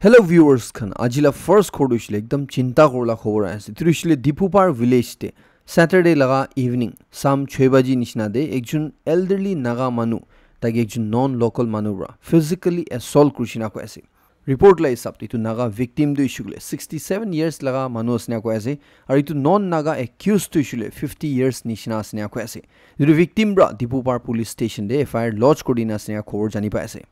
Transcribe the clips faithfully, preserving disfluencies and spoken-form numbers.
Hello viewers khan, aji la first khobor tu hoishe le ekdam chinta kura la khobor ase. Etu tu hoishe le Dipupar village te Saturday laga evening sam choi baji nishina te ekjon elderly Naga manu, taike ekjon non local manu para physically assault kurishina koi ase. Report la hisab te etu Naga victim tu hoishe koile sixty seven years laga manu ase na koi ase, aru etu non Naga accused tu hoishe koile fifty years nishina ase na koi ase. Etu victim para Dipupar police station te F I R lodge kuri dina ase na khobor jani pai ase.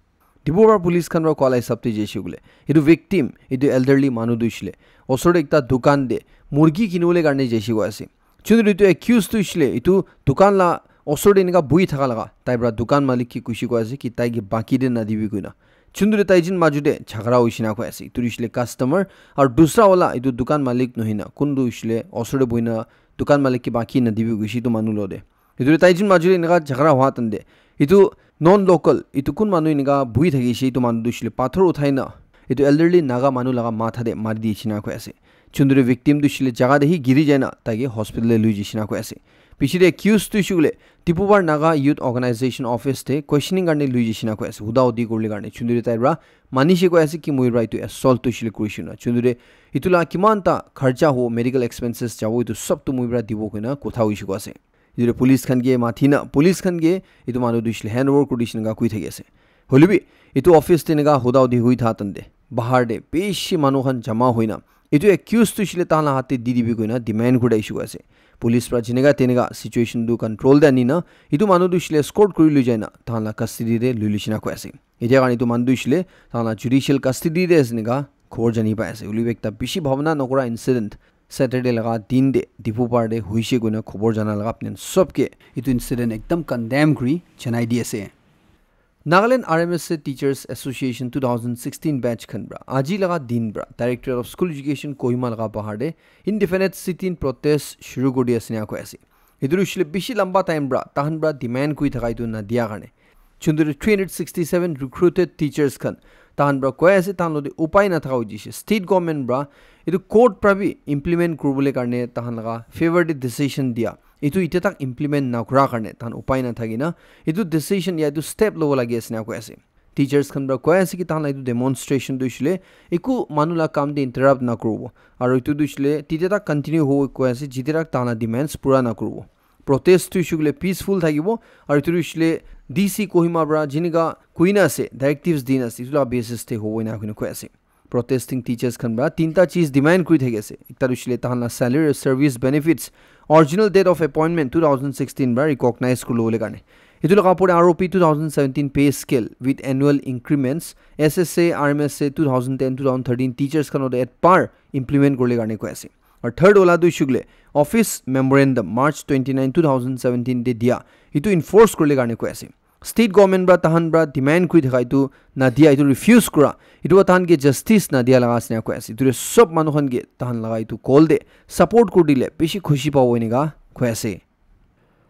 Dipupar police khan para koa la hisab te jaise koile, etu victim, etu elderly manu tu hoishe le osor te ekta dukan te murgi kinibole karne jaise koi ase. Chundri tu accused tu hoishe le etu dukan la osor te enika buhi thaka laga tai para dukan malik ke kushi koi ase ki tai ke baki te nadibi koina. Chundri tai jin maju te jhagara hoishe na koi ase. Etu hoishe le customer aru dusra wala etu dukan malik nohoi na kun tu hoishe le osor te buhi na dukan malik ke baki nadibi koishe etu manu lo te. Etu tai jin maju te enika jhagara hua tan te etu non local etu kun manu enika buhi thakishe etu manu tu hoishe le pathor uthai na etu elderly Naga manu laga matha te mari di shina koi ase. Chundri victim tu hoishe le jaga te hi giri jai na tai ke hospital te lui jai shina koi ase. Piche te accused tu hoishe koile Dipupar Naga Youth Organization office te questioning karne lui jai shina koi ase. Huda hudi kuribole karne chundri tai para manishe koi ase ki moi para etu assault tu hoishe le kurishe na. Chundri etu la kiman ta kharcha ho, medical expenses jabo, etu sob tu moi para dibo koina kotha hoishe koi ase. Etu police khan ke mathi na, police khan ke etu manu tu hoishe le hand over kuri dishe enika koi thaki ase. Hoile bi etu office te enika huda hudi hui tha tan te bahar te bishi manu khan jama hoi na etu accused tu hoishe le tahan la hath te di dibi koina demand kuri thakishe koi ase. Police para jeneka teneka situation tu control te ani na etu manu tu hoishe le escort kuri lui jai na tahan la custody te lui lui shina koi ase. Etia karne etu manu tu hoishe le tahan la judicial custody te ase enika khobor jani pai ase. Hoile bi ekta bishi bhabna nokora incident Saturday laga din te Dipupar te hoishe koina khobor jana laga apni khan sob ke etu incident ekdam condemn kuri janai di ase. Nagaland R M S A Teachers Association two thousand sixteen batch khan para aji laga din para Directorate of School Education Kohima laga bahar te indefinite sit-in protest shuru kuri di ase ena koi ase. Etu tu hoishe le bishi lamba time para tahan para demand kuri thaka etu na dia karne. Chundri three hundred sixty seven recruited teachers khan tahan para koi ase, tahan lo te upai na thaka hoi jishe. State government para etu court para bi implement kuribole karne tahan laga favor te decision dia, etu itya tak implement na kura karne tahan upai na thaki na etu decision ya etu step lobo lagi ase ena koi ase. Teachers khan para koi ase ki tahan la etu demonstration tu hoishe le eku manu la kam te interrupt na kuribo, aru etu tu hoishe le titya tak continue hobo koi ase, jitya tak tahan la demands pura na kuribo. Protest tu hoishe koile peaceful thakibo, aru etu tu hoishe le D C Kohima para jeneka koi na ase, directives di na ase, etu la basis te hobo ena koi na koi ase. Protesting teachers khan para tinta cheez demand kuri thaki ase. Ekta tu hoishe le tahan la salary aru service benefits, original date of appointment two thousand sixteen para recognize kuri lobole karne. Etu laga opor te R O P two thousand seventeen pay scale with annual increments, S S A, R M S A two thousand ten, two thousand thirteen teachers khan lo te at par implement kuribole karne koi ase. Aru third wala tu hoishe koile office memorandum March twenty nine, two thousand seventeen te dia, etu enforce kuribole karne koi ase. State government para tahan para demand kuri thaka etu na dia, etu refuse kura, etu para tahan ke justice na dia laga ase ena koi ase. Etu te sob manu khan ke tahan laga etu call te support kuri dile bishi khushi pabo eneka koi ase.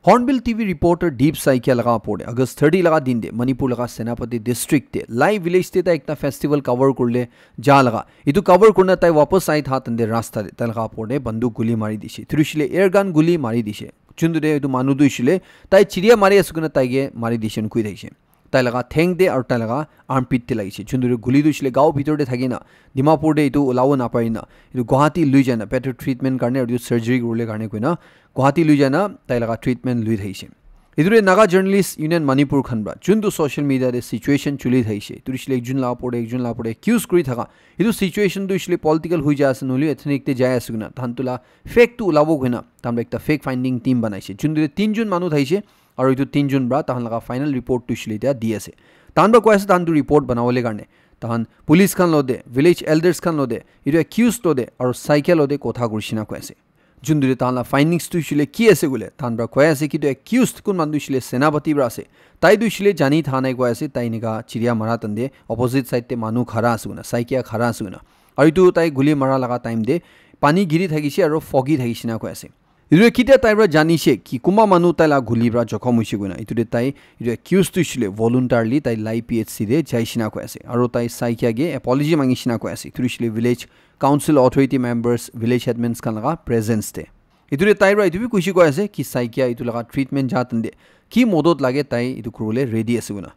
Hornbill T V reporter Deep Saikia laga opor te August thirty laga din te Manipur laga Senapati district te Lai village te tai ekta festival cover kurile ja laga, etu cover kurina tai wapas ahi tha tante rasta te tai laga opor te banduk guli mari dishe, etu tu hoishe le air gun guli mari dishe. Chuntu te etu manu tu hoishe le tai chiria mari ase koina tai ke mari dishe koi thakishe. Tai laga theng te aru tai laga armpit te lagise. Chuntu te guli tu hoishe le gao bhitor te thaki na Dimapur te etu ulabo napari na etu Guwahati lui jai na better treatment karne aru etu surgery kuribole karne koina Guwahati lui jai na tai laga treatment lui thakishe. Etu te Naga Journalist Union Manipur khan para chuntu social media te situation chuli thakishe, etu tu hoishe le ekjon laga opor te ekjon laga opor te accuse kuri thaka, etu situation tu hoishe le political hoi jai ase nohole ethnic te jai ase koina tahan tu la fact tu ulabo koina tahan para ekta fact finding team banaishe. Chuntu te tinjon manu thakishe aru etu tinjon para tahan laga final report tu hoishe le etia di ase. Tahan para koi ase tahan tu report banabole karne tahan police khan lo te, village elders khan lo te, etu accused lo te aru Saikia lo te kotha kurishe na koi ase. Chuntu te tahan la findings tu hoishe le ki ase koile, tahan para koi ase ki tu accused kun manu tu hoishe le Senapati para ase. Tai tu hoishe le jani tha nai koi ase, tai enika chiria mara tante opposite side te manu khara ase koina, Saikia khara ase koina. Aru etu tai guli mara laga time te pani giri thakishe aru foggy thakishe na koi ase. Etu ketia tai para janishe ki kunba manu tai la guli para jokhom hoishe koina. Etu te tai etu accused tu hoishe le voluntarily tai Lai P H C te jaishe na koi ase. Aru tai Saikia ke apology mangishe na koi ase. Etu tu hoishe le village council authority members, village headmans khan laga presence te. Etu te tai para etu bi kushi koi ase ki Saikia etu laga treatment ja tante ki modot lage tai etu kuribole ready ase koina.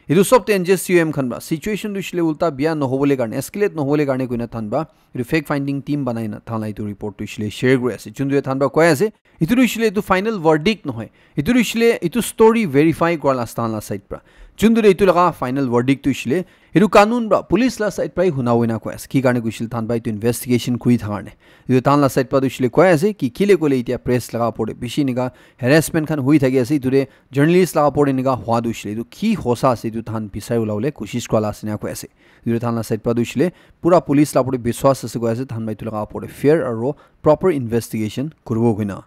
Etu sob te N J C U M khan pra situation tu hoishe le ulta bia nohobole karne, escalate nohobole karne koina than pra etu fact finding team banai na than la etu report tu hoishe le share kuri ase. Chun tu than pra koi ase, etu tu hoishe le etu final verdict nohoi. Etu tu hoishe le etu story verify kura la than la side pra. Chun tu etu laga final verdict tu hoishe le etu kanun pra police la side pra hi huna hoina koi ase. Ki karne koishe le than pra etu investigation kuri thaka karne. Etu than la side pra tu hoishe le koi ase ki kile koile etia press laga opor te bishi enika harassment khan hui thaki ase. Etu te journalist laga opor te enika hua tu hoishe le etu ki hosa ase etu than bisai ulabole koshish kura la ase ena koi ase. Etu than la side pra tu hoishe le pura police la opor te biswas ase koi ase, than pra etu laga opor te fair aro proper investigation kuribo koina.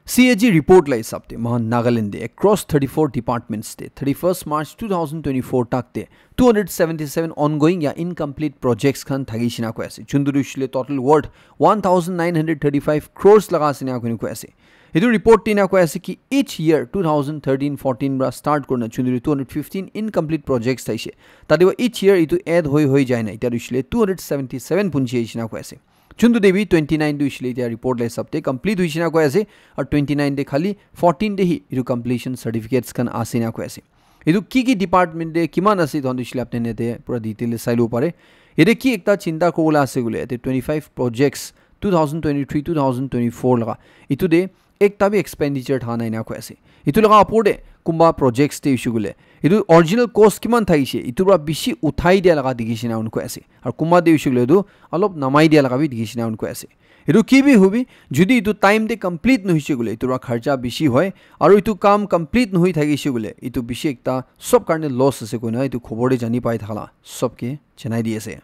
C A G report la hisab te, mohan Nagaland te across thirty-four departments te thirty-first March two thousand twenty-four tak te two hundred seventy-seven ongoing ya incomplete projects khan thaki shina koi ase. Chun tu hoishe le total worth one thousand nine hundred thirty-five crores laga ase ena koi ase. Etu report te ena koi ase ki each year two thousand thirteen fourteen pra start kurina chun tu two hundred fifteen incomplete projects thaishe. Tate wa each year etu add hoi hoi jai na. Etia tu hoishe le two hundred seventy-seven punchi ase ena koi ase. Chun tu te bi twenty-nine tu hoishe le etia report la hisab te complete hoishe ena koi ase. Aru twenty-nine te khali fourteen te hi etu completion certificates khan ase ena koi ase. Etu ki ki department te kiman ase, toh hoishe le apni ne te pura detail te sai lo pare. Yate ki ekta chinta kobola ase koile, yate twenty-five projects two thousand twenty-three two thousand twenty-four laga, etu te ekta bi expenditure tha nai ena koi ase. Etu laga opor te kumba projects te hoishe koile, etu original cost kiman thakishe, etu pra bishi uthai dia laga dikhi shina un koi ase. Aru kumba te hoishe koile etu alop namai dia laga bi dikhi shina un koi ase. Etu ki bi hobi, jodi etu time te complete nohoishe koile, etu pra kharcha bishi hoi, aru etu kam complete nohoi thakishe koile, etu bishi ekta sob karne loss ase koina etu khobor te jani pai thaka la sob ke janai di ase.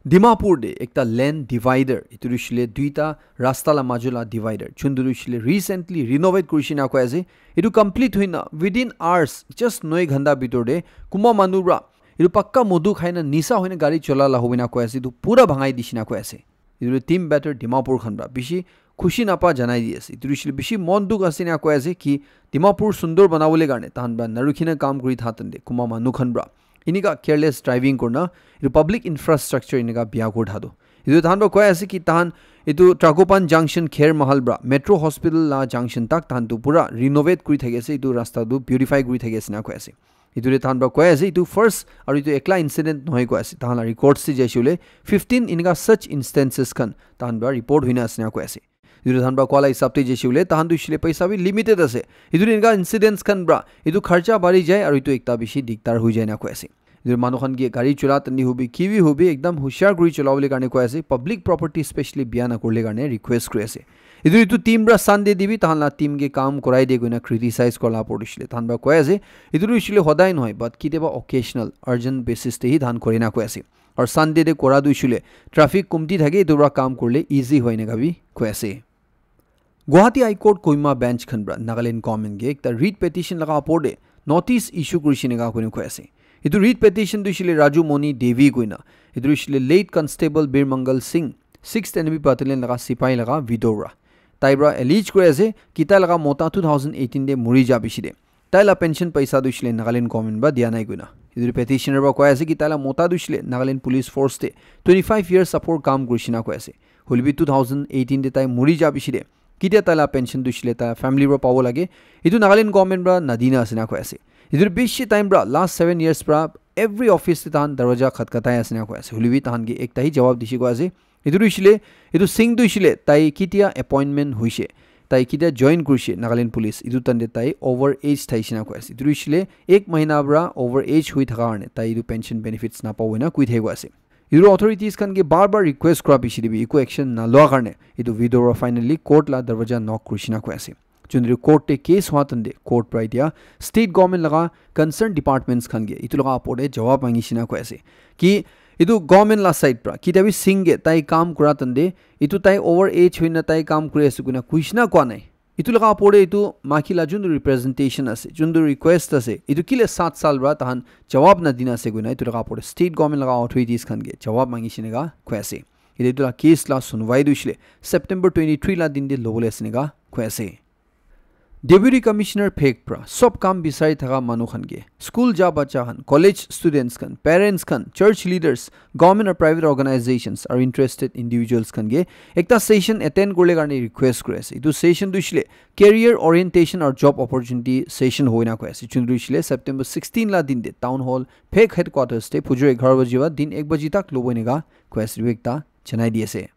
Dimapur te ekta land divider, etu tu hoishe le duita rasta la majo la divider, chun tu hoishe le recently renovate kurishe ena koi ase. Etu complete hoina within hours, just noi ghanta bitor te, kumba manu pra etu pakka modu khai na nisa hoina gari chola la hobi na koi ase, etu pura bhangai dishi na koi ase. Etu tu team batter Dimapur khan pra bishi khushi napa janai di ase. Etu tu hoishe le bishi mon dukh ase ena koi ase ki Dimapur sundor banabole karne tahan pra narukhi na kam kuri tha tante kumba manu khan pra enika careless driving kurna etu public infrastructure enika bia kuri tha tu. Etu tahan pra koi ase ki tahan etu Tragopan junction Kher Mahal pra Metro Hospital la junction tak tahan tu pura renovate kuri thaki ase, etu rasta tu beautify kuri thaki ase ena koi ase. Etu te tahan pra koi ase, etu first aru etu ekla incident nohoi koi ase. Tahan la records te jaise koile fifteen enika such instances khan tahan pra report hoina ase ena koi ase. Etu tahan pra koa la hisab te jaise koile, tahan tu hoishe le paisa bi limited ase. Etu enika incidents khan pra etu kharcha bari jai aru etu ekta bishi dikdar hoi jai ena koi ase. Etu manu khan ke gari chola tani hobi, ki bi hobi, ekdam hushiar kuri chola bole karne koi ase. Public property specially bia na kurle karne request kuri ase. Etu, etu team pra Sunday te bi tahan la team ke kam korai de koina criticize kora la opor te hoishe le tahan pra koi ase. Etu tu hoishe le hodai nohoi, but kitiaba occasional, urgent basis te hi tahan kore na koi ase. Aru Sunday te kora tu hoishe le traffic kumti thake, etu pra kam kurle easy hoi ena ka bi koi ase. Guwahati High Court Kohima Bench khan pra Nagaland government ke ekta writ petition laga opor te notice issue kurishe ena ka koi ase. Etu writ petition tu hoishe le Raju Moni Devi koina, etu hoishe le late Constable Birmangal Singh, sixth N M P Battalion laga sipai laga widow pra. Tai pra allege kuri ase ki tai laga mota two thousand eighteen te muri ja bishi te tai la pension paisa tu hoishe le Nagaland government pra dia nai koina. Etu petitioner pra koi ase ki tai la mota tu hoishe le Nagaland Police Force te twenty-five years apor kam kurishe ena koi ase. Hoile bi two thousand eighteen te tai muri ja bishi te ketia tai la pension tu hoishe le tai family pra pabo lage, etu Nagaland government pra nadina ase ena koi ase. Etu bishi time pra, last seven years pra every office te tahan darwaja khatkatai ase ena koi ase. Hoile bi tahan ke ekta hi jawab dishi koi ase. Etu tu hoishe le, etu Singh tu hoishe le, tai ketia appointment hoishe, tai ketia join kurishe Nagaland Police, etu time te tai over age thaishe ena koi ase. Etu tu hoishe le, ek mahina pra over age hoi thaka karne tai etu pension benefits napabo ena koi thaki koi ase. Etu authorities khan ke bar bar request kura piche te bi eku action nalua karne etu widow pra finally court la darwaja knock kurishe ena koi ase. Chundri court te case hua tante court pra etia state government laga concerned departments khan ke etu laga opor te jawab mangishe ena koi ase ki etu government la side pra ketia bi Singh ke tai kam kura tante etu tai over age hoina tai kam kuri ase koina kuishe na koa nai. Etu laga opor te etu maiki la juntu representation ase, juntu request ase, etu kile sat sal pra tahan jawab na dina ase koina etu laga opor te state government laga authorities khan ke jawab mangishe ena ka koi ase. Etu, etu la case la sunwai tu hoishe le September twenty-three la din te lobole ase ena ka koi ase. Deputy Commissioner phek pra sob kam bisari thaka manu khan ke, school ja bacha khan, college students khan, parents khan, church leaders, government or private organizations or interested individuals khan ke ekta session attend kurle karne request kuri ase. Etu session tu hoishe le career orientation or job opportunity session hoina koi ase. Chundri hoishe le September sixteen la din de town hall phek headquarters te phujur egharo baji ba din ek baji tak lobo enika koi ase. Etu ekta janai di ase.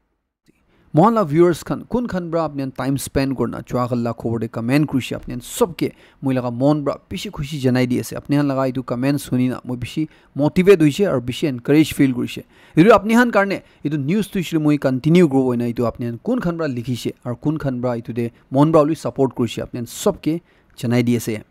Mohan la viewers khan, kun khan pra apni khan time spend kurna chua khan la khobor de comment kurishe, apni khan sob ke moi laga mon pra bishi khushi janai di ase. Apni khan laga etu comments huni na moi bishi motivate hoishe aru bishi encourage feel kurishe. Etu apni khan karne etu news tu hoishe le moi continue kuribo hoina etu apni khan kun khan pra likhishe aru kun khan pra etu de mon pra holi support kurishe, apni khan sob ke janai di ase.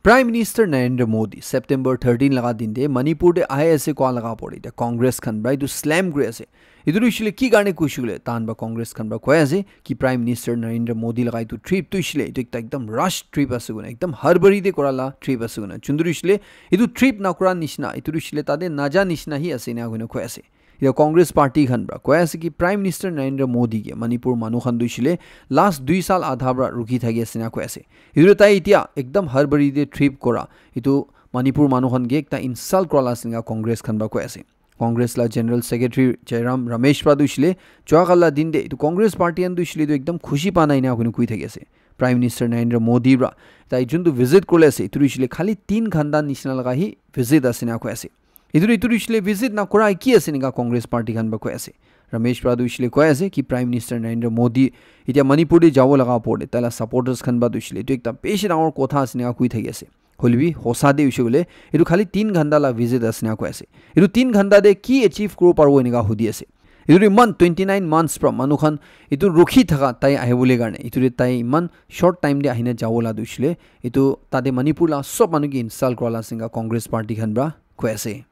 Prime Minister Narendra Modi September thirteen laga din de Manipur de ahi ase koa laga pore de Congress khan pra etu slam kuri ase. Etu tu hoishe le ki karne kuishe koile tahan pra Congress khan pra koi ase ki Prime Minister Narendra Modi laga etu trip tu hoishe le etu ekta ekdam rush trip ase koina, ekdam harbari de kora la trip ase koina. Chundri hoishe le etu trip na kora nishina, etu tu hoishe le tate naja nishina hi ase ena koina koi ase. Etu Congress party khan pra koi ase ki Prime Minister Narendra Modi ke Manipur manu khan tu hoishe le last dui sal adha pra rukhi thaki ase na koi ase. Etu tai etia ekdam harbari de trip kora etu Manipur manu khan ke ekta insult kora la ase na Congress khan pra koi ase. Congress la General Secretary Jairam Ramesh pra tu hoishe le chua khan la din de etu Congress party khan tu hoishe le etu ekdam khushi pa nai na koina koi thaki ase. Prime Minister Narendra Modi pra tai juntu visit kurle ase, etu tu hoishe le khali tin ghanta nishina laga hi visit ase na koi ase. Etu tu, etu tu hoishe le visit na kora ki ase nika Congress party khan pra koi ase. Ramesh pra tu hoishe le koi ase ki Prime Minister Narendra Modi etia Manipur de jabo laga opor de tai la supporters khan pra tu hoishe le etu ekta bishi dangor kotha ase nika koi thaki ase. Hoile bi hosa de hoishe koile etu khali tin ghanta la visit ase na koi ase. Etu tin ghanta de ki achieve kuribo paribo enika hudi ase. Etu tu iman twenty nine months pra manu khan etu rukhi thaka tai ahibole karne, etu de tai iman short time de ahina jabo la tu hoishe le etu tate Manipur la sob manu ke insult kora la ase nika Congress party khan pra koi ase.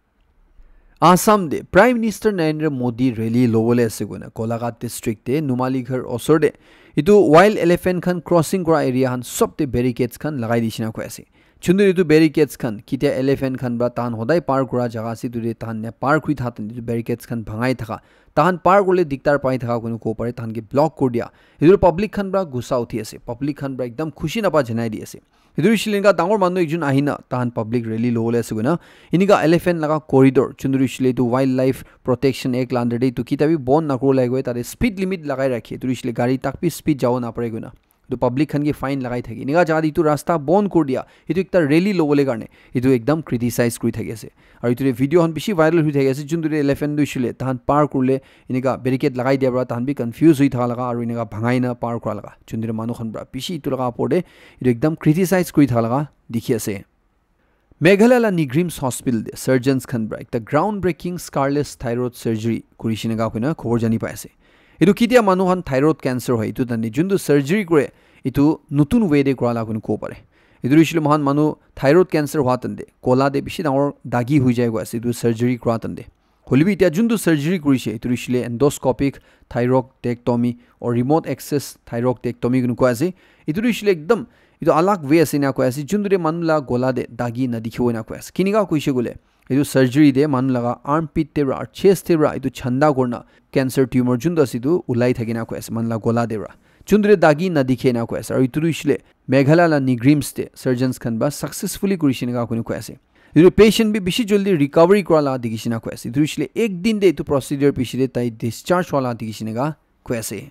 Assam de Prime Minister Narendra Modi rally lobole ase koina Golaghat district de Numaligarh osor de etu wild elephant khan crossing kora area khan sob de barricades khan lagai dishina koi ase. Chundri etu barricades khan kitia elephant khan pra tahan hodai par kora jaga ase, etu de tahan ne par kuri thaka etu barricades khan bhangai thaka, tahan par kurle diktar pai thaka koina kobo pare, tahan ke block kuri dia. Etu public khan pra gussa uthi ase, public khan pra ekdam khushi napa janai di ase. Etu hoishe le eneka dangor manu ekjon ahina tahan public rally lobole ase koina enika elephant laga corridor chundri hoishe le etu Wildlife Protection Act la under de etu kita bi bon nakuri le koi tate speed limit lagai rakhe, etu hoishe le gari tak bi speed jabo napare koina etu public khan ke fine lagai thake enika jaga de etu rasta bon kuri dia etu ekta rally lobole karne etu ekdam criticize kuri thaki ase. Aru etu de video khan bishi viral hoi thaki ase, juntu de elephant tu hoishe le tahan par kurle enika barricade lagai dia pra tahan bi confuse hoi thaka laga aru enika bhangai na par kura laga. Juntu de manu khan pra bishi etu laga opor de etu ekdam criticize kuri thaka laga dikhi ase. Meghalaya la NEIGRIHMS Hospital de surgeons khan pra ekta ground breaking scarless thyroid surgery kurishe enika koina khobor jani pai ase. Etu kitia manu khan thyroid cancer hoi etu tande juntu surgery kure etu notun way de kura la koina kobo pare. Etu hoishe le moikhan manu thyroid cancer hua tande kola de bishi dangor dagi hoi jai koi ase etu surgery kura tande. Hoile bi etia juntu surgery kurishe etu hoishe le endoscopic thyroidectomy or remote access thyroidectomy koina koi ase. Etu hoishe le ekdam etu alag way ase ena koi ase, juntu de manu la gola de dagi na dikhibo ena koi ase. Kinika koishe koile etu surgery de manu laga armpit te pra chest te pra etu chanda kurna cancer tumor juntu ase etu ulai thake na koi ase manu la gola de pra. Juntu de dagi na dikhe na koi ase. Aru etu hoishe le Meghalaya la NEIGRIHMS te surgeons khan pra successfully kurishe enika koina koi ase. Etu patient bi bishi jaldi recovery kura la dikhi shina koi ase. Etu hoishe le ek din de etu procedure piche de tai discharge hua la dikhi shina koi ase.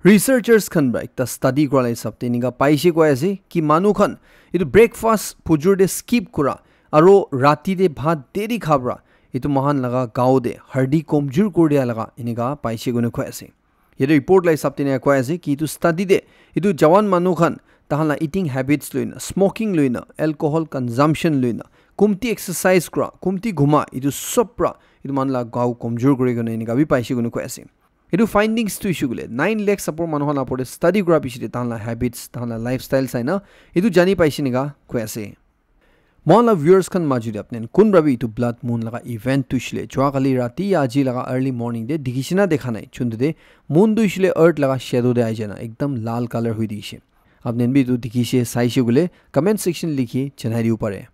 Researchers khan pra ekta study kura la hisab te enika paishe koi ase ki manu khan etu breakfast phujur de skip kura aro rati de bhat deri kha pra etu moikhan laga gao de hardi komjur kuri dia laga enika paishe koina koi ase. Yate report la hisab te enika koi ase ki etu study de etu jawan manu khan tahan la eating habits loina, smoking loina, alcohol consumption loina, kumti exercise kura, kumti ghuma, etu sob pra etu manu la gao komjur kuri kena enika bi paishe koina koi ase. Etu findings tu issue kule nine lakhs apor manu khan apor te study kura piche te tahan la habits, tahan la lifestyle saina etu jani paishe enika koi ase. Mohan la viewers khan majo te apni khan kunba bi etu blood moon laga event tu hoishe le jua kali rati ya aji laga early morning te dikhi shina dekha nai, chuntu te moon tu hoishe le earth laga shadow te ahi jana ekdam lal color hoi dikhi she. Apni khan bi etu dikhi she saishe koile comment section likhi janai dibo pare.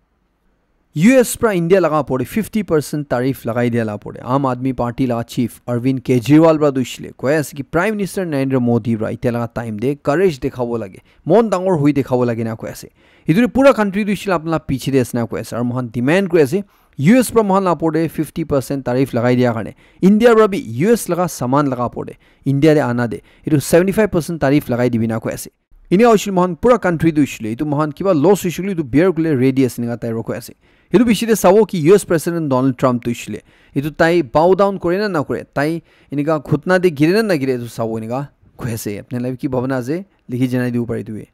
U S pra India laga opor te fifty percent tariff lagai dia la opor te Aam Aadmi Party laga chief Arvind Kejriwal pra tu hoishe le koi ase ki Prime Minister Narendra Modi pra itia laga time te courage dekhabo lage, mon dangor hui dekhabo lage na koi ase. Etu pura country tu hoishe le apna piche te ase na koi ase, aru mohan demand kuri ase U S pra mohan la opor te fifty percent tariff lagai dia karne India pra bi U S laga saman laga opor te India te ana te etu seventy five percent tariff lagai dibi na koi ase. Enia hoishe le mohan pura country tu hoishe le etu mohan kiba loss hoishe le etu bear kule ready ase ena tai rokoi ase. Etu bishi te sabo ki U S President Donald Trump tu hoishe le etu tai bow down kore na na kore, tai enika ghutna te gire na na gire etu sabo enika koi ase. Apni khan la ki bhabna ase, likhi janai dibo pare etu.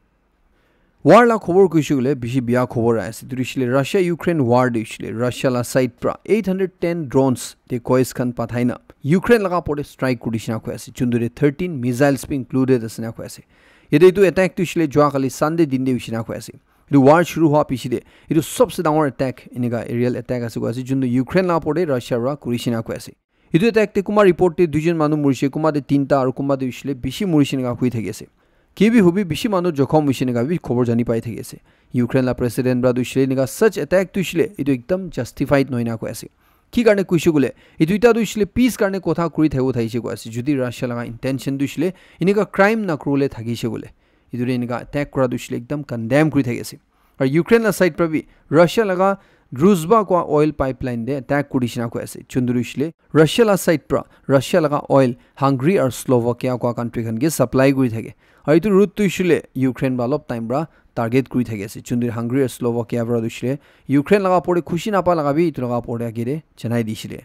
War la khobor kuishe kule bishi bia khobor ase. Etu hoishe le Russia Ukraine war te hoishe le Russia la side pra eight hundred ten drones decoys khan pathai na Ukraine laga opor te strike kuri dishe na koi ase. Chundu te thirteen missiles bi included ase na koi ase. Yate etu attack tu hoishe le jua kali Sunday din te hoishe na koi ase. Etu war shuru hua piche te etu sobse dangor attack enika aerial attack ase koi ase, juntu Ukraine la opor te Russia pra kuri dishe na koi ase. Etu attack te kunba report te duijon manu murishe, kunba te tinta aru kunba te hoishe le bishi murishe enika hui thaki ase. Ki bi hobi bishi manu jokhom hoishe enika bi khobor jani pai thaki ase. Ukraine la president pra tu hoishe le enika such attack tu hoishe le etu ekdam justified nohoi na koi ase. Ki karne kuishe kule etu eta tu hoishe le peace karne kotha kuri thakibo thakishe koi ase. Jodi Russia laga intention tu hoishe le enika crime na kuribole thakishe kule etu te enika attack kura tu hoishe le ekdam condemn kuri thaki ase. Aru Ukraine la side pra bi Russia laga Druzhba koi oil pipeline te attack kuri dishe na koi ase. Juntu tu hoishe le Russia la side pra Russia laga oil Hungary aru Slovakia koi country khan ke supply kuri thake. Aru etu route tu hoishe le Ukraine pra olop time pra target kuri thaki ase. Juntu Hungary aru Slovakia pra tu hoishe le Ukraine laga opor te khushi na pa laga bi etu laga opor te age te janai dishe le.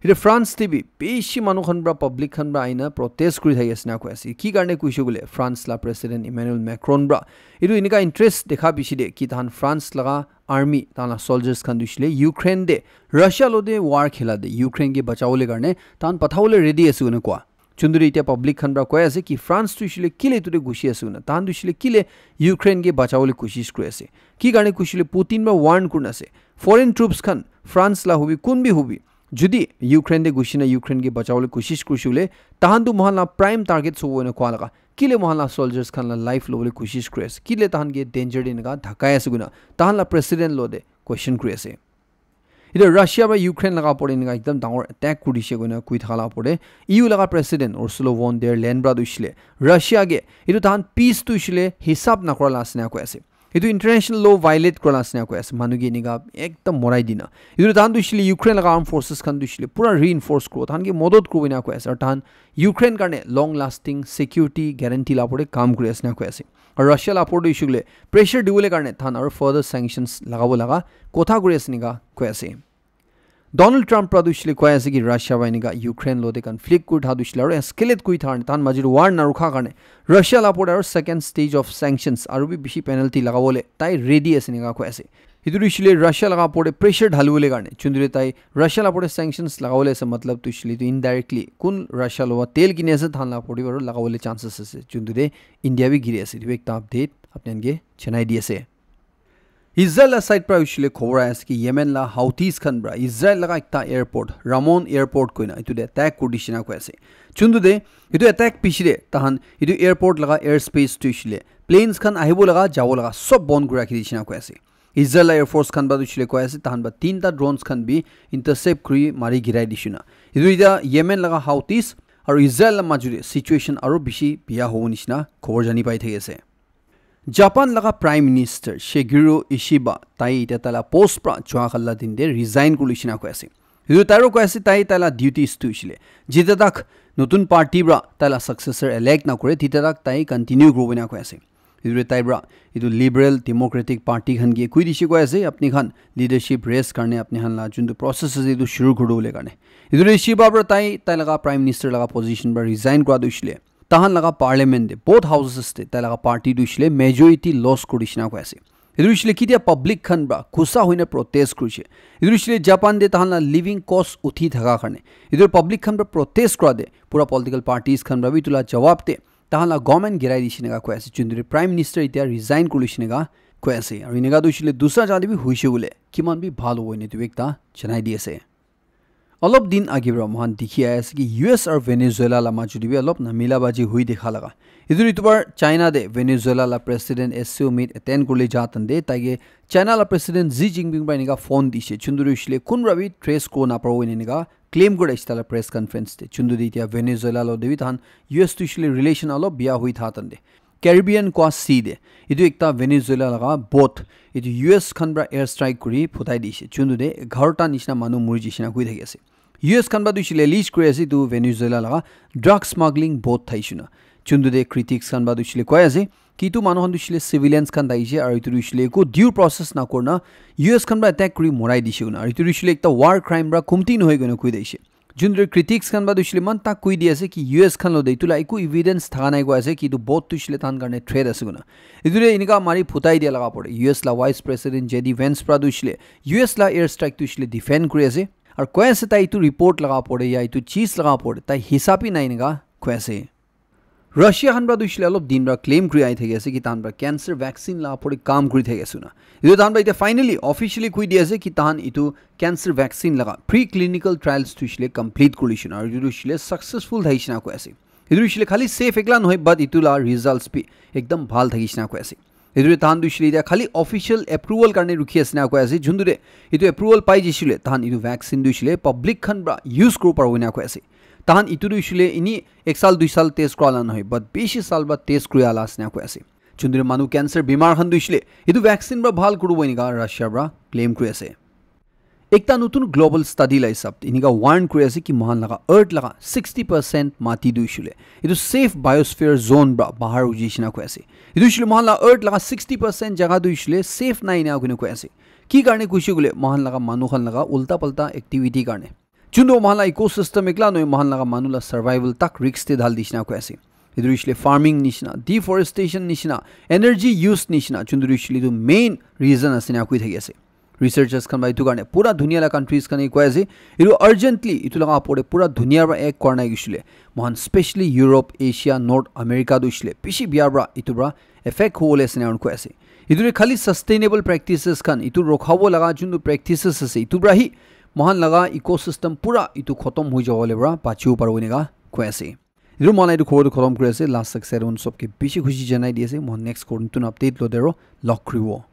Etu France te bi bishi manu khan pra public khan pra aina protest kuri thaki ase na koi ase. Ki karne kuishe kule France la president Emmanuel Macron pra etu enika interest dekha bishi de ki tahan France laga army tahan la soldiers khan tu hoishe le Ukraine te Russia lo te war khela te Ukraine ke bachawole karne tahan pathabole ready ase koina koa. Juntu te etia public khan pra koi ase ki France tu hoishe le kile etu te gushi ase koina, tahan tu hoishe le kile Ukraine ke bachawole koshish kuri ase. Ki karne kuishe le Putin pra warn kurina ase. Foreign troops khan France la hobi kun bi hobi jodi Ukraine te gushi na Ukraine ke bachawole koshish kurishe kule tahan tu mohan la prime target hobo koina koa laga. Kile mohan la soldiers khan la life lobole koshish kuri ase? Kile tahan ke danger te enika dhakai ase koina tahan la president lo te question kuri ase. Etu Russia pra Ukraine laga opor te enika ekdam dangor attack kuri dishe koina koi thaka la opor te E U laga president Ursula von der Leyen pra tu hoishe le Russia ke etu tahan peace tu hoishe le hisab na kura la ase na koi ase. Etu international law violate kura la ase na koi ase. Manu ke enika ekdam morai dina. Etu tahan tu hoishe le Ukraine laga armed forces khan tu hoishe le pura reinforce kuribo. Tahan ke modot kuribo ena koi ase. Aru tahan Ukraine karne long lasting security guarantee la opor te kam kuri ase na koi ase. Aru Russia la opor te hoishe le pressure dibole karne tahan aru further sanctions lagabo laga kotha kuri ase enika koi ase. Donald Trump pra tu hoishe le koi ase ki Russia pra enika Ukraine lo te conflict kuri tha tu hoishe le aru escalate kuri tha karne tahan maji te war na rukha karne Russia la opor te aru second stage of sanctions aru bi bishi penalty lagabole tai ready ase enika koi ase. Etu tu hoishe le Russia laga opor te pressure dhalibole karne juntu te tai Russia la opor te sanctions lagabole ase matlab tu hoishe le etu indirectly kun Russia lo pra tel kini ase tahan la opor te aru lagabole chances ase juntu te India bi giri ase. Etu ekta update apni khan ke janai di ase. Israel la side pra hoishe le khobor ahi ase ki Yemen la Houthis khan pra Israel laga ekta airport, Ramon airport koina etu te attack kuri dishe na koi ase. Juntu te etu attack piche te tahan etu airport laga airspace tu hoishe le planes khan ahibo laga jabo laga sob bon kuri rakhi dishe na koi ase. Israel la air force khan pra tu hoishe le koi ase tahan pra tinta drones khan bi intercept kuri mari girai dishe na. Etu eta Yemen laga Houthis aru Israel la majo te situation aru bishi biya hobo nishina khobor jani pai thaki ase. Japan laga Prime Minister Shigeru Ishiba tai eta taila post pra jua kala din te resign kuri lishina koi ase. Etu tai ro koi ase tai taila duties tu hoishe le jita tak notun party pra taila successor elect na kore tita tak tai continue kuribo na koi ase. Etu tai pra etu Liberal Democratic Party khan ke koi dishe koi ase apni khan leadership race karne apni khan la juntu process ase etu shuru kuri dibole karne. Etu Ishiba pra tai tai laga Prime Minister laga position pra resign kura tu hoishe le tahan laga parliament te, both houses te, tai laga party tu hoishe le majority loss kuri dishe na koi ase. Etu hoishe le ketia public khan pra gussa hoina protest kurishe. Etu hoishe le Japan te tahan la living cost uthi thaka karne. Etu public khan pra protest kura te, pura political parties khan pra bi etu la jawab te, tahan la government girai dishe enika koi ase. Juntu te Prime Minister etia resign kuri lishe enika koi ase. Aru enika tu hoishe le dusra jaka te bi hoishe koile, kiman bi bhal hobo ene etu bi ekta janai di ase. Olop din agi pra mohan dikhi ahi ase ki U S aru Venezuela la majo te bi olop namila baji hui dekha laga. Etu ritu bar China te Venezuela la president S C O meet attend kurle ja tande taike China la president Xi Jinping pra enika phone dishe. Chuntu tu hoishile kunba bi trace kuri napabo enika claim kuri dise taila press conference te. Chuntu tu etia Venezuela lo te bi tahan U S tu hoishile relation olop bia hui tha tande. Caribbean kua sea te etu ekta Venezuela laga boat etu U S khan pra air strike kuri phutai dishe. Chuntu te egarota nishina manu muri jishe na koi thaki ase. U S khan pra tu hoishile leash kuri ase etu Venezuela laga drug smuggling boat thai shina. Chuntu te critics khan pra tu hoishile koi ase ki etu manu khan tu hoishile civilians khan thai she aru etu tu hoishile eku due process na kurna U S khan pra attack kuri morai dishe koina. Aru etu tu hoishile ekta war crime pra kumti nohoi koina koi thaki she. Chuntu te critics khan pra tu hoishile man tak koi di ase ki U S khan lo te etu la eku evidence thaka nai koi ase ki etu boat tu hoishile tahan karne threat ase koina. Etu te enika mari phutai dia laga pore. U S la Vice President J D Vance pra tu hoishile U S la air strike tu hoishile defend kuri ase. Aru koi ase tai etu report laga pore ya etu cheese laga pore tai hisab hi nai enika koi ase. Russia khan pra tu hoishile olop din pra claim kuri ahi thaki ase ki tahan pra cancer vaccine laga pore kam kuri thaki ase na. Etu tahan pra etia finally officially koi di ase ki tahan etu cancer vaccine laga preclinical trials tu hoishile complete kuri shina. Aru etu tu hoishile successful thai shina koi ase. Etu tu hoishile khali safe ekla nohoi but etu la results bi ekdam bhal thaki shina koi ase. Etu te tahan tu hoishile etia khali official approval karne rukhi ase na koi ase. Chuntu te etu approval pai jishe le tahan etu vaccine tu hoishile public khan pra use kuri paribo na koi ase. Tahan etu tu hoishile ini ek sal dui sal test kura la nohoi but bishi sal pra test kuri ala ase na koi ase. Chuntu te manu cancer bimar khan tu hoishile etu vaccine pra bhal kuribo enika Russia pra claim kuri ase. Ekta notun global study la hisab te enika warn kuri ase ki mohan laga earth laga sixty percent mati tu hoishile etu safe biosphere zone pra bahar hui jishe na koi ase. Etu hoishile mohan laga earth laga sixty percent jaga tu hoishile safe nai na koi koi ase. Ki karne koishe koile mohan laga manu khan laga ulta palta activity karne. Chuntu mohan laga ecosystem ekla nohoi mohan laga manu la survival tak risk te dhal dishe na koi ase. Etu hoishile farming nishina, deforestation nishina, energy use nishina, chuntu hoishile etu main reason ase na koi thaki ase. Researchers khan pra etu karne pura dunia la countries khan ke koi ase etu urgently etu laga opor te pura dunia pra act kura nai hoishile mohan specially Europe, Asia, North America tu hoishile bishi bia pra etu pra effect hobole ase na koi ase. Etu te khali sustainable practices khan etu rokhabo laga juntu practices ase etu pra hi mohan laga ecosystem pura etu khotom hoi jabo le pra bachibo paribo enika koi ase. Etu mohan etu khobor tu khotom kuri ase. Last tak side on sob ke bishi khushi janai di ase. Mohan next khobor notun update lo te aro log kuribo.